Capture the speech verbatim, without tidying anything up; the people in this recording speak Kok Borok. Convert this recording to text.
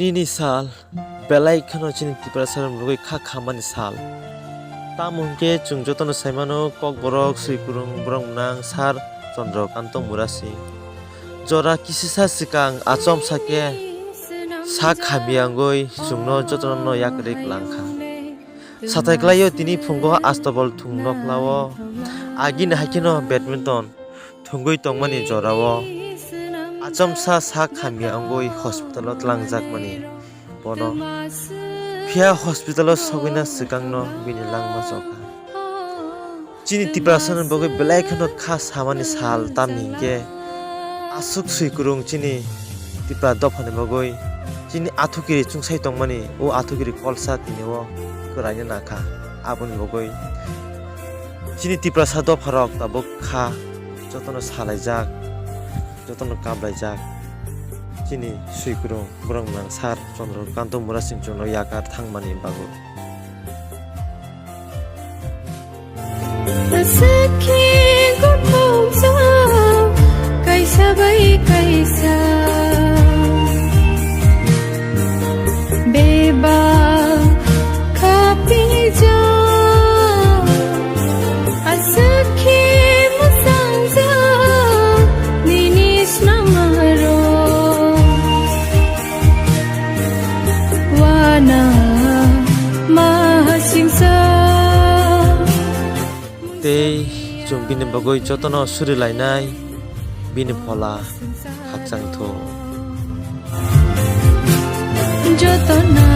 Nini sal belai kheno chini Tiprasa rok rwgwi kha khamani sal. Tamo hwnkhe chwng jotono saimano Kokborok swikwrwng borok nang Sir Chandrakanta Murasing. Jora kisisa swkang achomsa khe sak hamya wngwi chwngno jotono yakarwi kwlangkha. Satai klaio tini phungo astobol thung noklao agini hai kheno badminton thungwi tongmani jorao achomsa sak hamya wngwi hospital o tlangjakmani bono. Phiya hospital o sogwina swkangno bini langma chokha. Chini Tiprasani bagwi belai kheno kha samani sal tamni hinkhe aswk swikwrwng chini Tipra dophani bagwi chini athukiri chwngsai tongmani o athukiri kolsa tini o kwraina nakha. Aboni bagwi chini Tiprasa dopharok tabuk kha jotono salaijak, jotono kaplaijak. Chini swikwrwng borok nang Sir Chandrakanta Murasing chwngno yakar thangmani bagwi. Aswk khe gothokjak kaisa bai kaisa, bebak khapijak. Aswk khe mwsangjak nini snamaro. Wana masingsa. Tei chwng bini bagwi jotono suri lainai bini phola khakchang thung. Jotono